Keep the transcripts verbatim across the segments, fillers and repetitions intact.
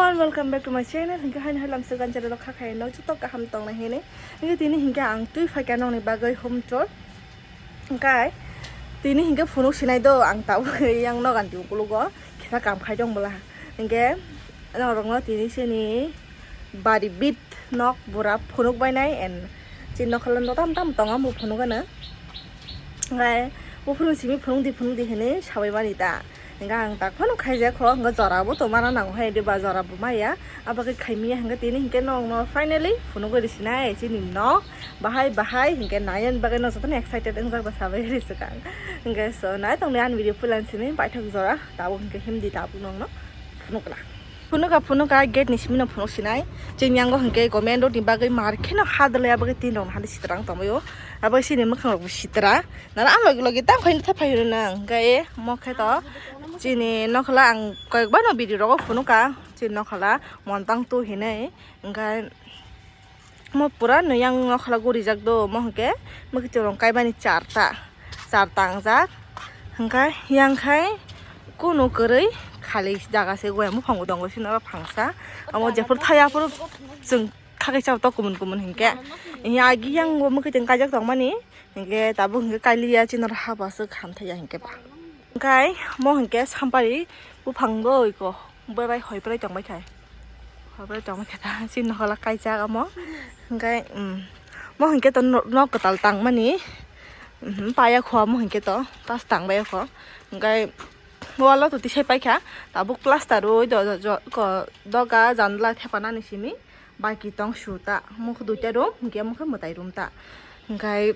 And welcome back to my channel. Hinkhe haino hai lamsok ganchalo kha khai no joto kaham tong nai hini. Hinkhe tini hinkhe ang twi phaikha nokni bagwi home tour. Hinkhe tini hinkhe phunuk sinai do ang tabuk yang nogan di ukulugo khesa kam khai tong bwla. Hinkhe norokno tini sini bari bit nok bura phunuk bainai and chini nokhalo no tam tam tongo bo phunuk ano. Hinkhe bo phunuk simi phunuk di phunuk di hinwi sabai mani ta. Hinkhe ang tak phano khaijak kho, hinkhe jora bo tongmana nango hai, diba jora bo maya, abo khe khaimya, hinkhe tini hinkhe nokno finally phunugwi risinai chini nok, bahai bahai, hinkhe naiyan bagwi no jotono excited wngjak da sabai ri swkang. Hinkhe so nai tongni ani video puila simi paithak jora, tabuk hinkhe himdi tabuk nokno phunukla. Phunuka phunuka gate ni simi no phunuk sinai, chini yango hinkhe government road ni bagwi mar kheno ha dalya bagwi tin rok hadi sitrang tongbaio, abo sini mwkhang rok bo sitra. Nana ang logi logi tang khaini thai phai rwnang. Hinkhe mo khe to chini nokhola ang koyekbar no video rogo phunukha. Chini nokhola montang tu hinwi. Hinkhe mo pura no yang nokhola gurijak do. Mo hinkhe mwkhitwrwng kaibani charta. Char tangjak. Hinkhe yang khai kunu kwrwi khali jaga se goya buphango tongo sini oro phangsa. Amo jephuru thaya phuru chwng kha kaisa to kumun kumun hinkhe. Yang agi yang bo mwkhitwng kaijak tongmani. Hinkhe tabuk hinkhe kailiya chini oro haba se khamthaiya hinkhe ba. Hinkhe mo hinkhe sampari buphang doi ko bai bai hoi prai tongbai khai. Hoi prai tongbai khe ta chini nokhola kaijak amo. Hinkhe, um, mo hinkhe to no-, nok kwtal tangmani. Um, paya kho amo hinkhe to tas tangbai kho. Hinkhe wall o to tisai paikha. Tabuk plaster rwi do, do, do, ko, doga jandla thepanani simi. Baki tong su ta, mokhe duita room, hinkhe mokhe mwtai room ta. Hinkhe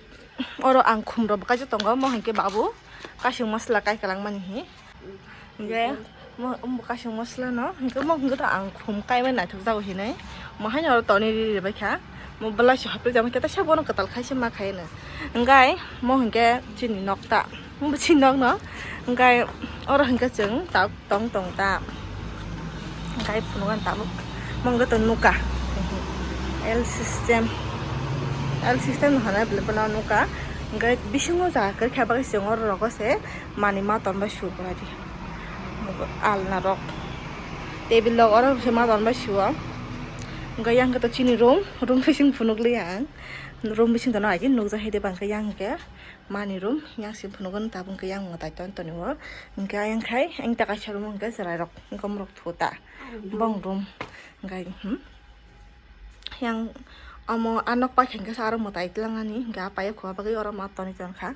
oro ang khum rok bwkha tongo, mo hinkhe babu kasing masla kai kwlangmani hi. Hinkhe mo, mo kasing masla no, hinkhe mo hinkhe to ang khum kaimani naithok jago hinwi. Mo haino oro tonwi riri baikha, mo belai se hapri jama khe ta se bono kwtal khai se ma khai no. Hinkhe mo hinkhe chini nok ta. Bwswk nok no, hinkhe oro hinkhe chwng tabuk tong tong ta, hinkhe phunukgo tabuk mungwi tong nuka L system, L system no hwnwi belai phano nuka, hinkhe bisingo jaga kwrwikha bagwi chwng oro rogo se manwi ma tonbai su pora di alna rok, table rok oro se ma tonbai su o, hinkhe yang khe to chini room, room bising phunukliya ang, room bising tono agini nukjakhaide bangkhe yang hinkhe. Mani room, yang si phunukgo tabuk khe yang mwtai ton toni o. Hinkhe ayang khai, ang ta kaisa room hinkhe chwrai rok, hinkhe omorok thu ta. Bong room, hinkhe, hmm. Yang omo a nok pai khe hinkhe aro mwtai twlang ani, hinkhe a paio kho bagwi oro ma toni ton kha.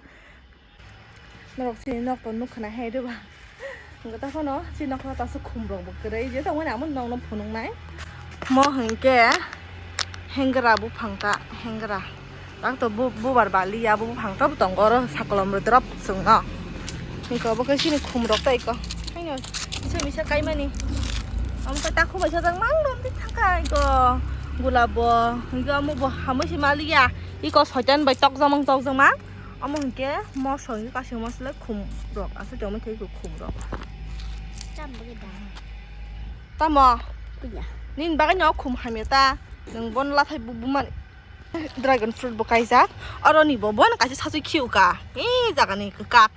Norok chini nok to nuk khna hai rwba. Hinkhe tei phano chini nokla kaisa khum rok bo kwrwi je tongmani amo nokno phunuknai. Mo hinkhe hengra buphang ta, hengra. Tak to bu-, bubar bali ya bu buphang ta bo tongo oro sakolom rwi drop chwngno. Hinkhe obo khe chini khum rok tei ko. Haino misa misa kaimani. Omo khe takhuk bai sajak mang rok thangkha iko gulab bo. Hinkhe omo bo hamui se maliya. Iko soitan bai tokjamang tokjamang. Omo hinkhe moso hinkhe kasing moso le khum rok aswk tongma khe khum rok. Cham bagwi da. Tamo? Kuya. Nini bagwi no khum hamya ta. Nwng bon lathai bu bumani. Dragon fruit bo kaijak. Oro ni bo bon kaisa sasui khiu ka. E jaga ni kwkak.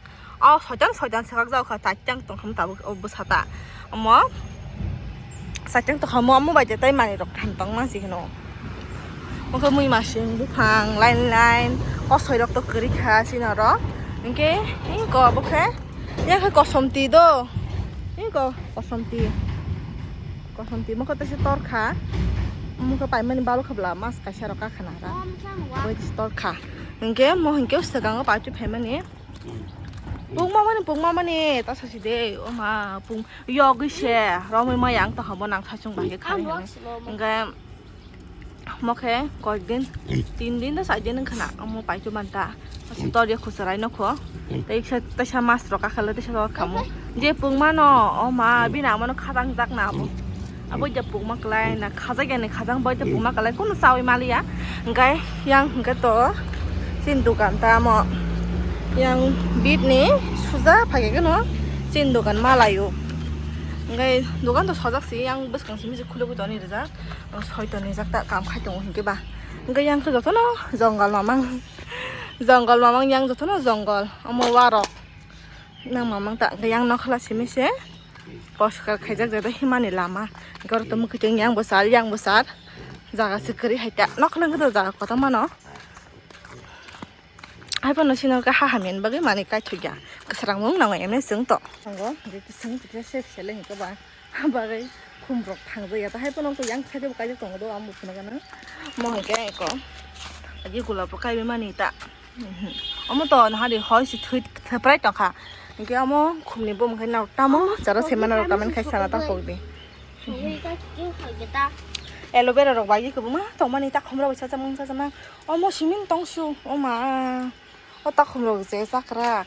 O soitan soitan swkak jao kha, chaitang tong kha tabuk o bwsa ta. Omo chaitang tong kha, omo bai tei manwi rok kaham tong ma si hino. Omo khe mui masing buphang line line, kosoi rok to kwrwi kha sini oro. Hinkhe iko obo khe, ya khe kosom twi do. Iko kosom twi. Kosom twi omo khe teisa tor kha. Omo khe paimani balu kha bwla mas kaisa rok ka khana ra. Abo teisa tor kha. Hinkhe mo hinkhe swkango party phaimani. Pungma mani, pungma mani, ta sasi de, o ma, pung, yogwi se, romwi ma yang to habo nang sachung bahai kha. Ang hini. Rok slow mo. Hingke, mo khe, koi din, tin din do sai din wngkha na, omo pai tu manta. Asi tor ya khusarai no kho. Tei sa, tei sa mas rok akhalo, tei sa rok khamu. Je pungma no, o ma, bini amo no khatang jak na abo. Abo ja pungma kwlai na khajak ya ni khajang bai ta pungma kwlai kunu chawi maliya. Hingkai yang hingke to chini dogan ta amo yang bit ni suja phai khe no chini dogan malayo. Hingkai dogan to sojak si yang bwskang simi se khulugwi toni rijak. Soi toni jak ta kam khai tongo hingke ba. Hingke yang to jotono jongol mamang. Jongol mamang yang jotono jongol. Omo warok. Nang mamang ta hingke yang nokhola simi se. Poskar khaijak jata himani lama. Gor to mukiteng yang bosar, yang bosar. Jaga se kwrwi hai ta. Nok lang to jaga kota mano. Hai phano sino ka ha hamya ni bagwi mani kaithokya. Kwsrang mung nango emne chwng to. Nango, je kising kisa sep sele hinke ba. Ha bagwi khum rok thangjak ya. Ta hai phano to yang side bo kaijak tongo do, amo phano gana. Mo hinke eko. Agi gulab rok kaiwi mani ta. Mhm. Omo to nahari hoi si thui theprai tongkha. Hinke omo khum ni bo mungkhe nao tamo jara se mana rok comment khai sana ta pokdi. Sugwi ka khe khaikhe ta. Aloe vera rok bai kwbangma tongmani ta khumra bai sajak mung sajak ma. Omo simin tongsu, o ma. O ta khum rok je chakra.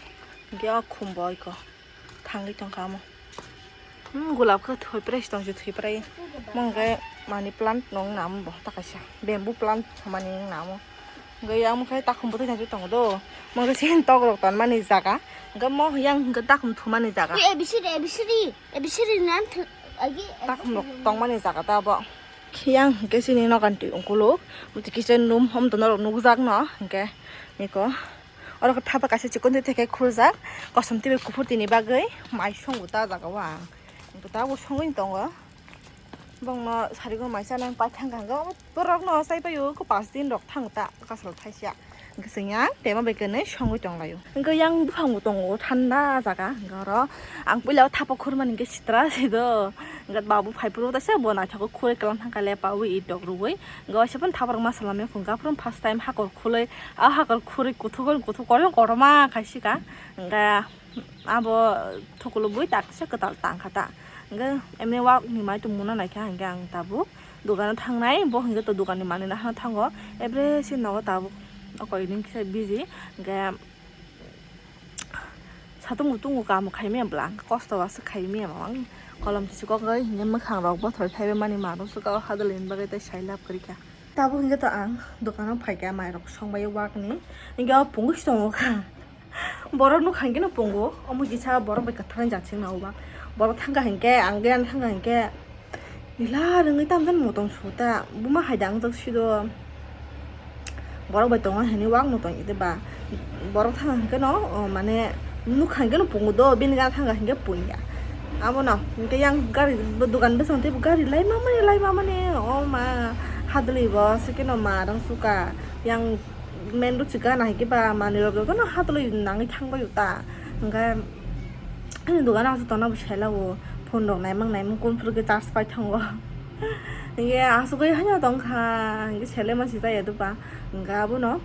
Ge o khum boi ko. Thangwi tongkha omo. Hmm, gulab khe thoi prai tongsu, thoi prai. Mung khe mani plant nong nam bo ta kaisa. Bamboo plant mani namo. Ge yang khe ta khum bwtwi thangwi tongo do. Mung khe sin tok rok tonmani jaga. Ge mo yang khe ta khum thumani jaga. Ui, A B C D, A B C D. A B C D nan thu-, agi, takhum rok tongmani jaga ta abo. Khiyang hwnkhe chini nokan twi ungkuluk. Muti kitchen room hom tono rok nukjak no hwnkhe niko. Oro khe thapa kaisa chikon twi theke khurjak. Kosom twi bai kuphur tini bagwi mai songo ta jaga o ang. Hwnkhe ta bo songwi tongo. Bongno sarigo mai chanai paithang kangkhe omo borokno chaipaio khe pas din rok thango ta kasalo thaisa. Hwnkhe chwng yang tema bai kwnwi songwi tonglaio. Hwnkhe yang buphang bo tongo thanda jaga. Hwnkhe oro ang puila o thapa khurmani hwnkhe sitra si do. Hwnkhe babu phaiphuru teisa bo naithok khurui kwlang thangkha lepaui itok rwui. Hwnkhe waisa phano thapa rok ma salamya phunukha phuru first time hakor khului. A hakor khurui kuthuk kuthuk kotorma khaisika. Hwnkhe Abo thukulo bui tak kisa kwtal tang kha ta. Hwnkhe emni wak ni mai tongmuna naikha hwnkhe ang tabuk dogano thangnai, bo hwnkhe to dogan ni manwi nahana thango. Ebre se nogo tabuk o koi din kisa busy. Hwnkhe satung kutung o kaam khai maya bwla, hwnkhe kosto o aswk khai maya mamang. Kolom tisi kok bai hwnkhe mwkhang rok bothor khai bai mani ma rok swkang o hadwlwi ni bagwi tei sai lab kwrwi kha. Tabuk hwnkhe to ang dogano phaikha mairok songbai wak ni. Hwnkhe o pungwi se tongo kha. Borok nukha hwnkhe no pungo, omo kisa borok bai kwthang jat sing nang o ba. Borok thangkha hwnkhe, ang gana thangkha hwnkhe, nila rwngwi tamo jani motong su ta, buma hai da wngjak si do. Borok bai tongo hinwi wak no tong di ba. Borok thangkha hwnkhe no, o, mane, nukha hwnkhe no pungo do, bini gana thangkha hwnkhe pungya. Abono hwnkhe yang gari, dogan bwskango teibo gari laima mani, laima mani, o ma, hadwlwi bo, se khe no ma rang suka, yang main road se gana hai khe ba manwi rok jotono hatolwi nangwi thang bai o ta. Hwnkhe ani dogan o aswk tongna bo sai lago, phone rok naimang naimang kun phuru khe charge pai thango. Hwnkhe asugwi haino tong kha, hwnkhe sele ma si jaya doba. Hwnkhe abono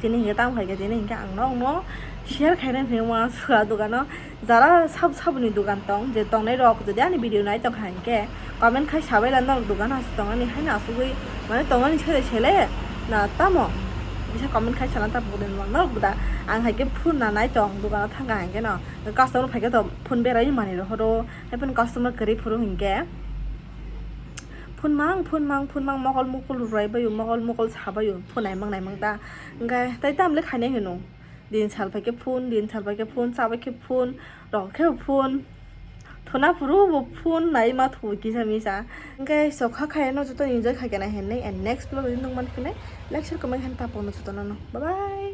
tini hwnkhe tamo khai khe tini hwnkhe ang nokno share khaina hinwi uansukha dogano. Jara sab saboni dogan tong, je tongnai rok jodi ani video nai tongkha hinkhe comment khai sabaila norok dogan haste tongnani haino asugwi mane tongnani sele sele na tamo bisa comment khai sana ta pokdin norok buda ang haikhe phone na nai tong dogano thangkha hinkhe no customer phaikhe to phone berai mani rohoro haiphano customer kwrwi phuru hinkhe phone mang phone mang phone mang mokol mukul rwlai baio mokol mukol sabaio phone naimang naimang ta hinkhe tai tamle khainai hino. Din sal pai khe phone, din sal pai khe phone, cha bai khe phone, rok khe phone. Thuna phuru bo phone nai ma thu kisa misa. Hwnkhe so kha khaino joto enjoy khai khe nai hinwi and next vlog ni nung man khe nai like share comment khe ta pono joto no. Bye bye.